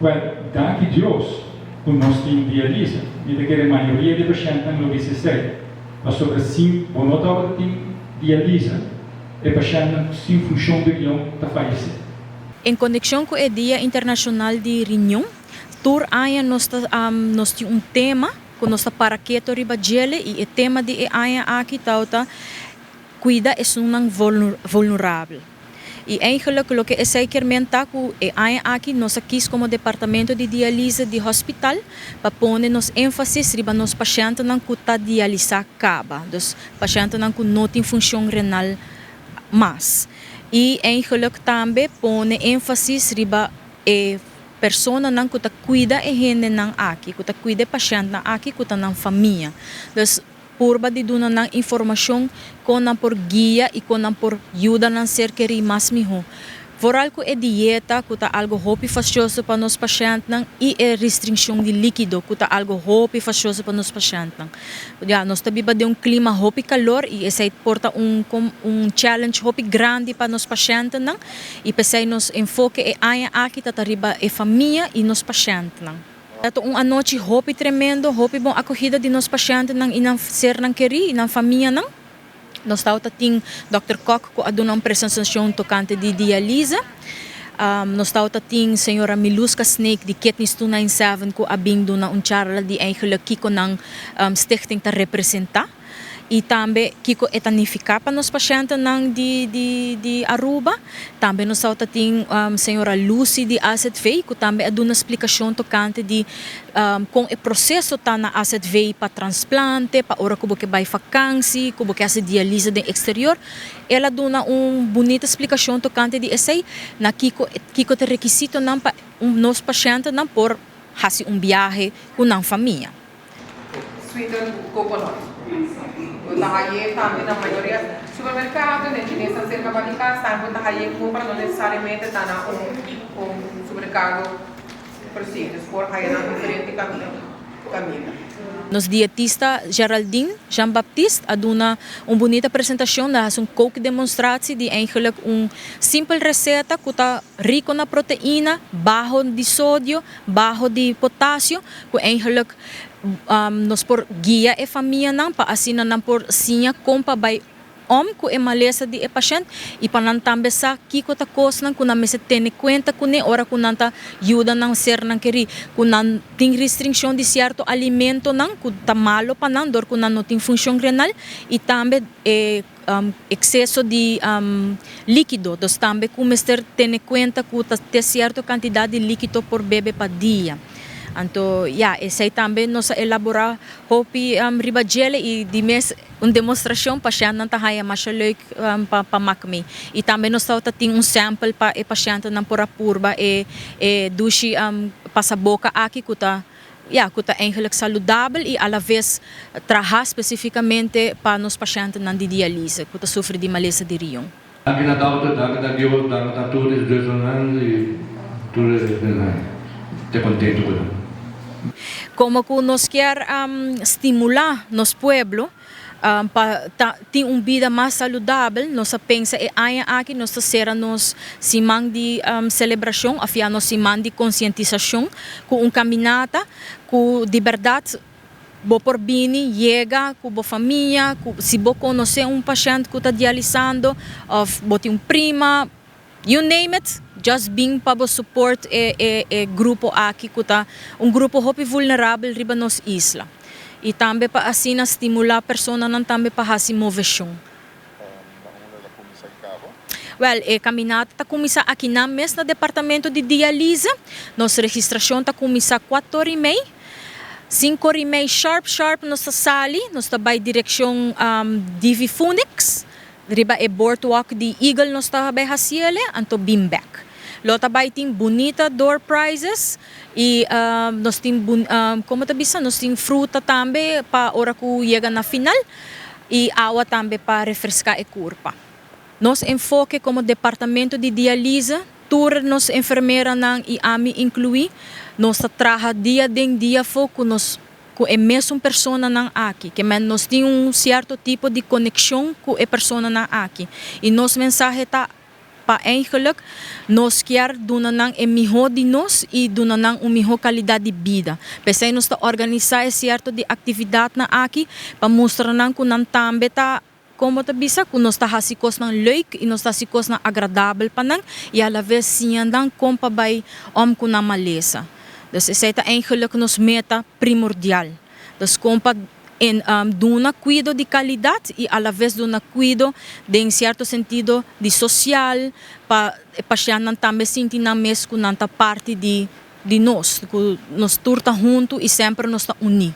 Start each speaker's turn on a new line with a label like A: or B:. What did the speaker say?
A: Well, danki Dios ku nos tin dialise. Mi ta kere mayoria di pashèntnan lo bisa esei, pasobra si bo no tabata tin dialise, e pashèntnan ku sin funshon di riñon ta fayesé.
B: En konekshon ku e Dia Internashonal di Riñon, tur aña nos ta nos tin un tema ku nos ta para keto riba djele i e tema di e aña aki tabata Kuida esunnan vulnerabel. I eigenlijk loke esei kier men ta ku e aña aki nos a kis komo departamento di dialise di hospital pa pone nos énfasis riba nos pashentenan ku ta dialisá kaba, dus pashentenan ku no tin funshon renal mas. I eigenlijk tambe pone énfasis riba e personanan ku ta kuida e hendenan aki, ku ta kuida e pashèntnan aki ku ta nan famia. Dus Purba di duna nan informashon kon nan por guia i kon nan por yuda nan ser kerí mas mihó. Vooral ku e dieta ku ta algo hopi fastioso pa nos pashèntnan i e restringshon di líkido ku ta algo hopi fastioso pa nos pashèntnan. Ya, nos ta biba den un klima hopi kalor i esei por ta un un challenge hopi grandi pa nos pashèntenan i p'esei nos enfoke e aña aki ta ta riba e famia i nos pashèntnan. Ta un anochi hopi tremendo, hopi bon acogida di nos pacientenan y nan sernan keri y nan famianan. Nos tawata tin Dòkter Kok cu a duna un presentacion tocante di dialyse. Nos tawata tin señora Miluska Snake di Kidneys 297 cu a bin duna un charla di eigenlijk kico nan stichting ta representa. Y tambe kico e ta nifica pa nos pacientenan di di di Aruba. Tambe nos tabata tin señora Lucy di AZV cu tambe a duna splicacion tocante di con e proceso ta na AZV pa transplante, pa ora cu bo ke bay vakantie, cu bo ke haci dialise den exterior. El a duna un bunita splicacion tocante di esey, na kico kico ta e requisitonan pa nos pacientenan por haci un biahe cu nan famia.
C: Sweetened coconut. Bo ta haye tambe na mayoria supermercado, den chines ta cerca pa di cas, tambe bo ta haye compra, no necesariamente ta na un un supermercado precies, dus por haya na diferente caminda.
B: Nos dietista Geraldine Jean Baptiste a duna un bunita presentacion, el a haci un kookdemonstratie di eigenlijk un simpel receta cu ta rico na proteina, baho di sodio, baho di potasio, ku eigenlijk nos por guia e famianan pa asina nan por siña kon pa bai om ku e malesa di e pashènt i pa nan tambe sa kiko ta kosnan ku nan mester tene kuenta kuné ora ku nan ta yuda nan sernan kerí, ku nan tin restringshon di sierto alimentonan ku ta malo pa nan dor ku nan no tin funshon renal i tambe e Exceso di likido, dus tambe cu mester tene cuenta cu ta te cierto cantidad di likido por bebe pa dia. Anto ya, esey tambe nos a elabora hopi riba djele y di mes un demostracion pashentnan ta haya masha leuk pa mak mee. Y tambe nos tabata tin un sample pa e pashentenan por a purba e dushi pasaboca aki cu ta Ya, ku ta eigenlijk saludabel i alaves traha spesifikamente pa nos pashentenan di dialise ku ta sufri di malesa di rion.
D: Danki na dokter, danki na Dios, danki na tur e zusternan i tur e hendenan. Ta kontentu ku nan.
B: Komo ku nos kier stimulá nos pueblo Pa ta tin un bida mas saludabel, nos a pensa e aña aki nos ta sera nos siman di selebrashon òf ya nos siman di konsientisashon ku un kaminata ku di bèrdat bo por bini yega ku bo famia, ku si bo konosé un pashènt ku ta dialisando òf bo tin un prima, you name it, just bin pa bo support e e grupo aki ku ta un grupo hopi vulnerabel riba nos isla. I tambe pa asina stimulá personanan tambe pa hasi moveshon. Wèl, e kaminata ta kuminsá akinan mes na departamento di dialise. Nos registrashon ta kuminsá kuator i mei. Sinkor i mei sharp sharp nos ta sali, nos ta bai direkshon Divi Phoenix. Riba e boardwalk di Eagle nos ta bai hasiele, anto bin bek. Lo ta bai tin bunita door prizes y nos tin como ta bisa nos tin fruta tambe pa ora cu yega na final y awa tambe pa refresca e curpa. Nos enfoke como departamento di dialise, tur nos enfermeranan y ami inclui, nos ta traha dia den dia afo cu nos ku e mesun personanan aki. Ke men nos tin un sierto tipo di konekshon ku e personanan aki. I nos mensahe ta pa eigenlijk nos kier duna nan e miho di nos y duna nan un miho calidad di bida. P'esey nos ta organisa e cierto di actividadnan aki pa mustra nan cu nan tambe ta, con bo ta bisa, cu nos ta haci cosnan leuk y nos ta haci cosnan agradabel pa nan y alavez siña nan con pa bay om cu nan malesa. Dus esey ta eigenlijk nos meta primordial. Dus con pa en duna cuido di calidad y alavez duna cuido den cierto sentido di social pa e pashentnan tambe sinti nan mes cu nan ta parti di di nos, cu nos tur ta hunto y semper nos ta uni.